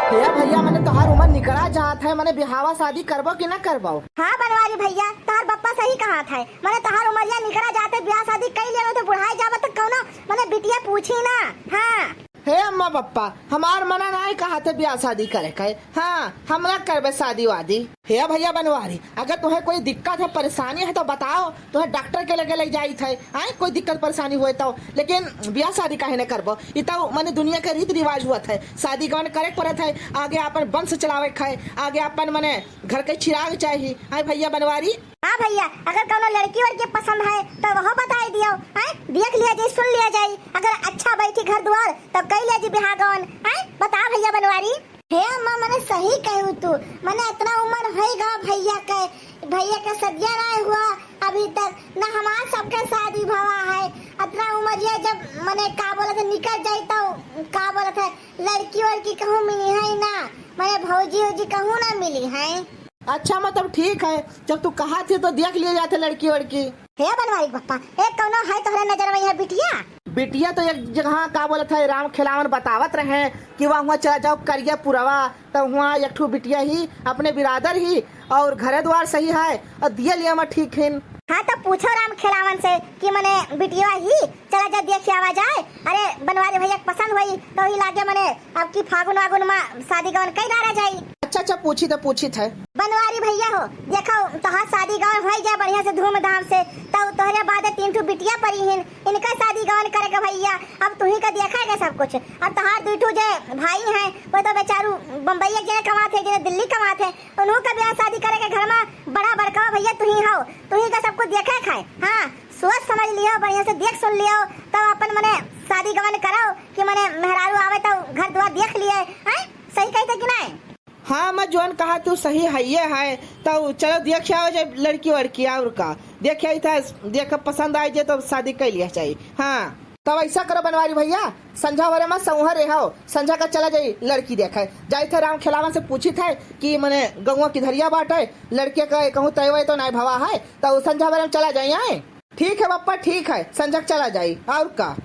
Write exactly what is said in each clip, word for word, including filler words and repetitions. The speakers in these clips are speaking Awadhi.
हे भैया, मने तोहार उमर निकरा जात है, मने बिहावा शादी करबो कि ना करबो? हाँ बनवारी भैया, तोहार बप्पा सही कहत है, मने तोहार उमरिया निकरा जात है, बियाह शादी कई लेनो तो बुढ़ाई जाबो तो कौनो मने बिटिया पूछी ना। हाँ। हे अम्मा बप्पा, हमार मना नाहीं कहत है बियाह शादी करे के। हाँ, हम ना करबे शादी वादी। हे भैया बनवारी, अगर तुम्हें कोई दिक्कत है, परेशानी है तो बताओ, तुम्हें डॉक्टर के लगे ले जाइत है। आए, कोई दिक्कत परेशानी हुए तो, लेकिन बियाह शादी काहे न करबो? ई तो मने दुनिया के रीत रिवाज हुआ है, शादी गवन करे के पड़त है, आगे अपन वंश चलावे के है, आगे अपन मने घर के चिराग चाहिए। आए भैया बनवारी। हाँ भैया, अगर कौनो लड़की वड़की पसंद है तो वह बताई दियो, आए देख लिया जाई, सुन लिया जाई, अगर अच्छा बैठी घर द्वार तो कई लिया जी बिहागवन। आए बता भैया बनवारी। हे अम्मा, मने सही कहू तू, मने इतना उम्र होई गा भैया के, भैया के सदिया ना हुआ अभी तक, ना हमार सबके शादी भवा है। इतना उम्र ये जब मने का बोलत है निकल जाई तो का बोलत है लड़की वड़की कहूँ मिली है ना, मने भौजी उजी कहूँ ना मिली है। अच्छा मतलब ठीक है, जब तू कहा थे तो देख लिए जाते लड़की वड़की। हे बनवारी के पप्पा, एक कौनो है तोहरे नजर में यह बिटिया? बिटिया तो एक जगह का बोलत है, राम खेलावन बतावत रहे कि वहाँ, वहाँ चला जाओ करिया पुरवा, तो वहाँ एक ठो बिटिया ही अपने बिरादर ही और घरे द्वार सही है और दिए लिए में ठीक हिन। हाँ तो पूछो राम खेलावन से कि मने बिटिया ही चला जा देख आवा जाए। अरे बनवारी भैया के पसंद होई तो ही लागे मने अब की फागुन वागुन में शादी गवन कई डारा जाई। अच्छा अच्छा, पूछी तो पूछी थे। बनवारी भैया हो, देखो तोहार शादी गवन होई जाए बढ़िया से धूमधाम से, तो तोहरे बाद तीन ठो बिटिया परी हिन, इनका शादी गवन करे के भैया, अब तुही का देखा है सब कुछ। अब तोहार दुई ठो जे भाई हैं वो तो बेचारू बम्बई एक जने कमात है, एक जने दिल्ली कमात है, उन्हों का ब्याह शादी करे के घर में बड़ा बड़का भैया तुही हो, तुही का सब कुछ देखे खाए। हाँ, सोच समझ लियो, बढ़िया से देख सुन लियो, तब अपन मने शादी गवन करो कि मने मेहरारू आवे तो घर द्वार देख लिए। हैं, सही कहते कि नहीं? हाँ, मैं जौन कहा तू सही है, ये है। तो चलो देख आओ जब लड़की वड़की और का देख आई था, देख पसंद आई जे तो शादी कर लिया चाहिए। हाँ, तब ऐसा करो बनवारी भैया, संझा भरे में सौहर रहो, संझा का चला जाई लड़की देखे। जाई थे राम खेलावन से पूछी थे कि मने गौवा किधरिया बाटे, लड़के का कहूँ तय वय तो नहीं भवा है, तो संझा भरे में चला जाई। आए ठीक है बप्पा, ठीक है, संझा के चला जाई और का।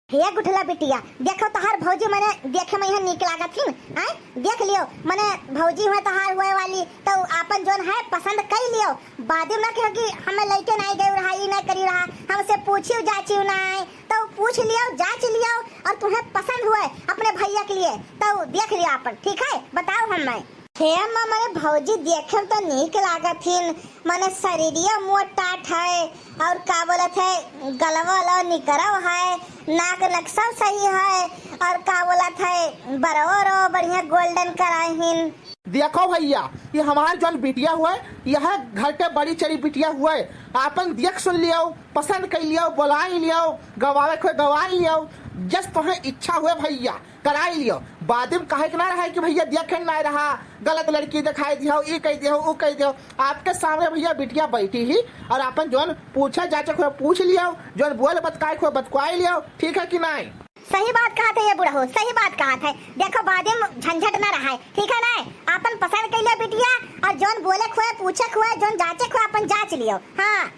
हे गुठला बिटिया, देखो तोहार भौजी मने देखे में यहाँ नीक लागत हिन, हैं? देख लियो, मने भौजी हुए तोहार हुए वाली, तो आपन जौन है पसंद कई लियो। बाद में ना कहो कि हमें लइके नहीं गए रहा, ई नहीं करी रहा, हमसे पूछियो जाचियो नहीं, तो पूछ लियो, जांच लियो, और तुम्हें पसंद हुए अपने भैया के लिए, तो देख लियो आपन, ठीक है? बताओ हमें। हे अम्मा, मने भौजी देखे में तो नीक लागत हिन, मने शरीरिया मोटाट है, और का बोलत है, गलवा वलवा निकरव है, नाक नक्शा सही है, और का बोलत है, बरो वरो बढ़िया golden कराए हिन। देखो भैया, ये हमार जौन बिटिया हुए, यह घर के बड़ी चरी बिटिया हुए, आपन देख सुन लियो, पसंद कर लियो, बोलाई लियो, गवावे के हुए गवाई लियो, जस तोहे इच्छा हुए भैया। कराई लियो। बाद में कहे के ना रहे कि भैया देखे ना रहा, गलत लड़की दिखाई दियो, ई कह दियो, ऊ कह दियो। आपके सामने भैया बिटिया बैठी ही और आपन जौन पूछे जाचे को पूछ लियो, जौन बोल बतकाए को बतकाई लियो, ठीक है कि नहीं? सही बात कहत है ये बुढ़ऊ, सही बात कहत है। देखो बाद में झंझट ना रहे, ठीक है ना? आपन पसंद कर लियो बिटिया और जौन बोले खोए, पूछे खोए, जौन जाचे खोए, आपन जांच लियो। हाँ।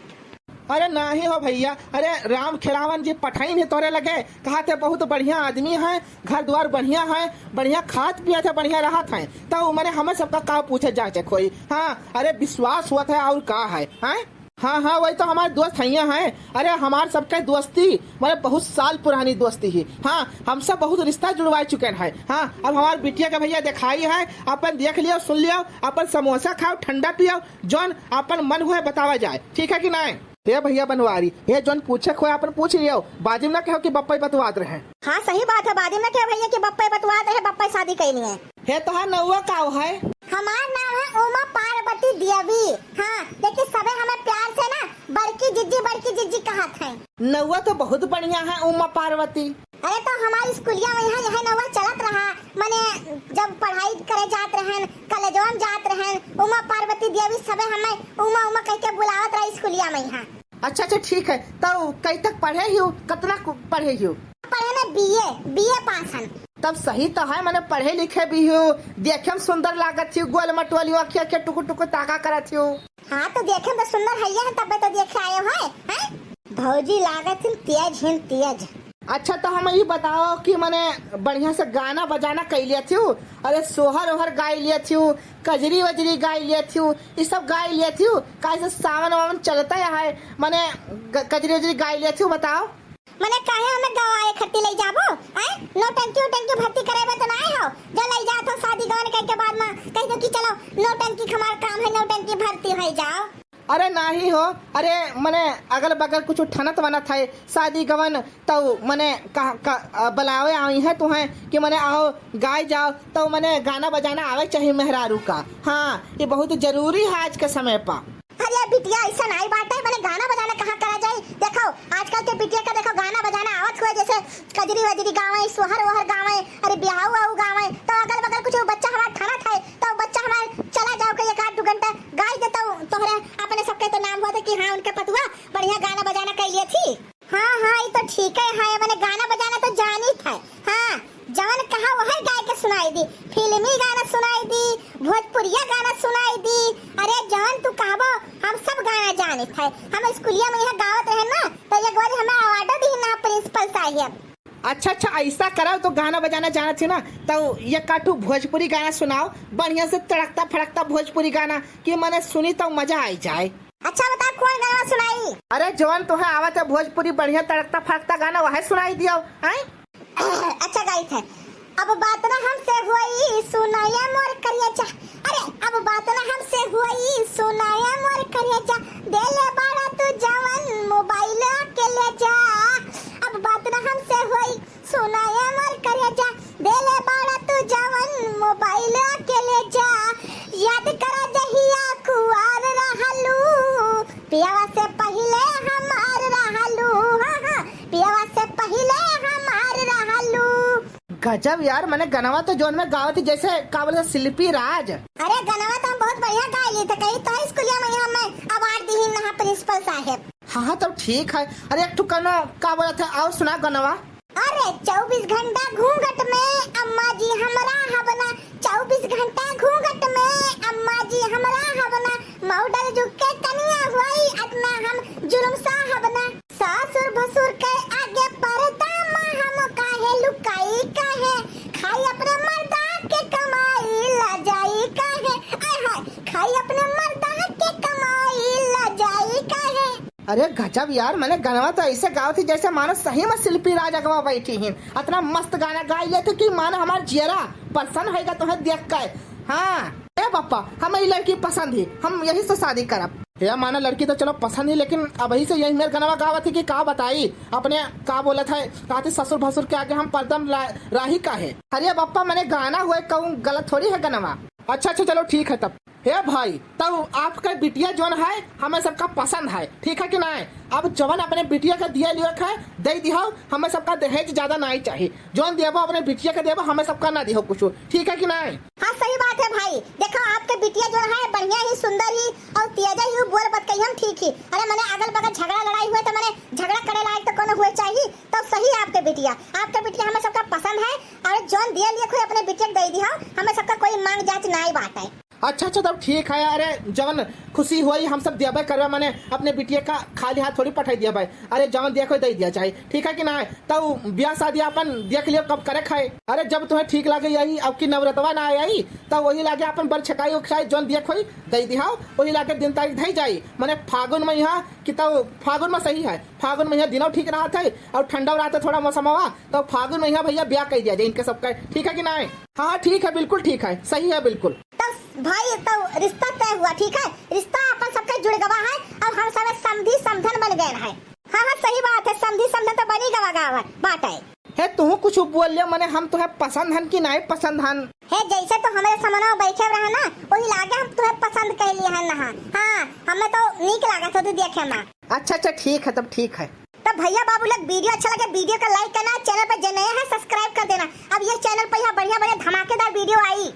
अरे नाही हो भैया, अरे राम खेलावन जी पठाइन है तोरे लगे, कहा थे बहुत बढ़िया आदमी है, घर द्वार बढ़िया है, बढ़िया खात पियत है, बढ़िया रहत है, तो मने हमें सबका का पूछे जाचे कोई। हाँ, अरे विश्वास हुआ था और का है, हैं? हाँ हाँ, वही तो हमारे दोस्त हैं, हैं। अरे हमार सबके दोस्ती, मने बहुत साल पुरानी दोस्ती ही। हाँ, हम सब बहुत रिश्ता जुड़वा चुके हैं। हाँ, अब हमार बिटिया के भैया दिखाई है, अपन देख लियो, सुन लियो, अपन समोसा खाओ, ठंडा पियो, जौन आपन मन हुए बतावा जाए, ठीक है कि नाय? हे भैया बनवारी, हे जौन पूछे खोए आपन पूछ लियो, बाजिम ना कहो कि बप्पा ही बतवात रहे। हाँ सही बात है, बाजिम ना कहो भैया कि बप्पा ही बतवात रहे, बप्पा ही शादी कैली है। हे तोहार नौवा का है? हमार नाम है उमा पार्वती देवी। हाँ, लेकिन सबे हमें प्यार से ना बड़की जिज्जी, बड़की जिज्जी कहत है। नौवा तो बहुत बढ़िया है उमा पार्वती। अरे तो हमारी स्कूलिया में यहाँ यह नौवा चलत रहा, मने जब पढ़ाई करे जात रहन, कॉलेजवा में जात रहन, उमा पार्वती देवी सबे हमें उमा उमा कह के बुलावत रहा स्कूलिया में यहाँ। अच्छा अच्छा ठीक है, तो कई तक पढ़े ही हो, कितना कु-, पढ़े ही हो? पढ़े में बीए, बीए पास हन। तब सही तो है, मने पढ़े लिखे भी हो, देखे में सुंदर लागत ही, गोल मटोली अखिया के टुकु टुकु ताका करत हो। हाँ तो देखे में तो सुंदर है, तबे तो देखे आए हो, हैं? भौजी लागत ही तेज हिन तेज। अच्छा, तो हम ई बताओ कि मने बढ़िया से गाना बजाना कइ लिया थियू? अरे, सोहर ओहर गाइ लिया थियू, कजरी वजरी गाइ लिया थियू, ई सब गाइ लिया थियू? काहे से सावन वावन चलता है, मने ग-, कजरी वजरी गाइ लिया थियू, बताओ। मने काहे हमें गवाए खट्टी लइ जाबो? आय, नौटंकी उटंकी भर्ती करे में तो ना आए हो, जो लइ जात हो शादी गवन कइ के बाद में कहि दो कि चलो नौटंकी हमार काम है, नौटंकी भर्ती होइ जाओ। अरे नाही हो, अरे मने अगल बगल कुछ ठनत वनत है शादी गवन, तउ मने कह, कह, अ, बुलावे आई है तुहें कि मने आओ गाए जाओ, तउ मने गाना बजाना आवे चाहिए मेहरारू का। हाँ, ये बहुत जरूरी है आज के समय पा। अरे बिटिया, ऐसा नाही बात है, मने गाना बजाना कहाँ करा जाए? देखो, आजकल के बिटिया का देखो, गाना बजाना आवत हुए, जैसे कजरी वजरी गावे, सोहर ओहर गावे, अरे बियाह वाह गावे, तो अगल बगल कुछ बच्चा हमार ठनत है, तो बच्चा हमार चला जाओ के एक आध दो घंटा गाई देता हूँ, तोहरे अपने सबके तो नाम होते कि हाँ, उनके पतुआ बढ़िया गाना बजाना कइ लिया थी। हाँ, हाँ, ई तो ठीक है, हाँ, मने गाना बजाना तो जानित है। हाँ, जवन कहा वही गाय के सुनाई दी, फिल्मी गाना सुनाई दी, भोजपुरिया गाना सुनाई दी। अरे जवन तू कहबो, हम सब गाना जानित है। हम स्कूलिया में यहाँ गावत रहे ना, तो एक बार हमें अवार्डो दी ना प्रिंसिपल साहब। अच्छा, अच्छा, ऐसा करो तो गाना बजाना जानत हो ना, तो ये काठू भोजपुरी गाना सुनाओ, बढ़िया से तड़कता फड़कता भोजपुरी गाना कि मने सुनी तो मजा आई जाए। अच्छा बता, कौन गाना सुनाई? अरे जवन तोहे आवत है भोजपुरी बढ़िया तड़कता फड़कता गाना, वह सुनाई दियो। आय? अच्छा गाई थे। अब बात ना हमसे होई, सुनाया मोर करेजा। अरे अब बात ना हमसे होई, सुनाया मोर करेजा। देले बाड़ा तू जवन मोबाइल के ले जा। अब बात ना हमसे होई, सुनाया मोर करेजा। देले बाड़ा तू जवन मोबाइल के ले जा। याद करा जहिया कुआर रहलू, पियावा से पहिले हमार रहलू। हाँ, हाँ, पियावा से पहिले हमार रहलू। गजब यार, मने गनवा तो जौन में गावत ही जैसे का बोलते शिल्पी राज। अरे गनवा तो हम बहुत बढ़िया गाय ली थे, कहीं तो स्कूलिया में हमें अवार्ड दी ना प्रिंसिपल साहब। हाँ, हाँ, तब ठीक है। अरे एक ठो कनो का बोलत है, और सुना गनवा। अरे चउबीस घंटा घूंघट में अम्मा जी हमरा हबना, चउबीस घंटा घूंघट में अम्मा जी हमरा हबना, मॉडल जुग के कनिया हुई अतना हम जुलुम साहब ना। सासुर भसुर के आगे पर्दा मा हम काहे लुकाई काहे, खाई अपने मर्दा के कमाई लजाई काहे, आय हाय, खाई अपने मर्दा के कमाई लजाई काहे। अरे गजब यार, मने गनवा तो ऐसे गावत ही जैसे मानो सही में शिल्पी राज अगवा बैठी ही। अतना मस्त गाना गाई लेते कि मानो हमार जियरा प्रसन्न होइगा तोहें देख के। हाँ, ए पप्पा, हमें ई लड़की पसंद ही, हम यही से शादी करब। हे माना लड़की तो चलो पसंद ही, लेकिन अबही से यही मेर गनवा गावत ही कि का बताई, अपने का बोलत है, कहती ससुर भसुर के आगे हम पर्दा में ला-, राही का है। अरे पप्पा, मने गाना हुए कहूँ गलत थोड़ी है गनवा। अच्छा, अच्छा, चलो ठीक है तब। हे भाई, तब आपके बिटिया जौन है, हमें सबका पसंद है, ठीक है कि नाहीं? अब जवन अपने बिटिया का दिया लियो है, दे दिहो, हमें सबका दहेज ज्यादा नाहीं चाहिए। जौन देबो अपने बिटिया का देबो, हमें सबका ना दिहो कुछ, ठीक है कि नाहीं? हाँ, सही बात है भाई। देखो, आपके बिटिया जौन है, बढ़िया ही, सुंदर ही, और तेजा ही, बोल बतकही हम ठीक ही। अरे, मने अगल बगल झगड़ा लड़ाई हुए तो मने झगड़ा करे लायक तो कोनो हुए चाहिए, तब सही आपके बिटिया। आपके बिटिया हमें सबका पसंद है, और जौन दिया लियो है अपने बिटिया के दे दिहो, हमें सबका कोई मांग जांच नाहीं बात है। अच्छा, अच्छा, तब ठीक है। अरे, जवन खुशी होई, हम सब देबे करबे, मने अपने बिटिया का खाली हाथ थोड़ी पठाई दिया भाई। अरे, जवन दिया कोई दे दिया जाए, ठीक है कि ना? तब ब्याह शादी अपन देख लियो, कब करे खाए। अरे, जब तुम्हें ठीक लागे यही, अब की नवरतवा ना आई, तब वही लागे अपन बर छकाई उखसाई, जौन दिया कोई दे दिहाओ, वही लागे दिन तारीख धई जाई। मने फागुन में यहाँ कि तब फागुन में सही है, फागुन में यहाँ दिनों ठीक रहत है और ठंडा रहत है थोड़ा मौसमवा, तब फागुन में यहाँ भैया ब्याह कर दिया जाए इनके सबका, ठीक है कि ना? हाँ, हाँ, ठीक है, बिल्कुल ठीक है, सही है बिल्कुल। तब भाई, तब रिश्ता तय हुआ, ठीक है? रिश्ता अपन सबका जुड़ गवा है, अब हम सब समधी समधन बन गए हैं। हाँ, हाँ, सही बात है, समधी समधन तो बनी गवा गावा बात है। हे, तू कुछ बोल ले, मने हम तुम्हें पसंद हन कि नहीं पसंद हन? हे, जैसे तो हमारे समनवा बैठे रहा ना, वही लागे हम तुम्हें पसंद कर लिए हैं ना। हाँ, हमें तो नीक लागत हो तू देखे में। अच्छा, अच्छा, ठीक है, तब ठीक है। तो भैया बाबू लोग, video अच्छा लगे, video का like करना, channel पर जे नया है subscribe कर देना। अब ये channel पर यहाँ बढ़िया बढ़िया धमाकेदार video आई।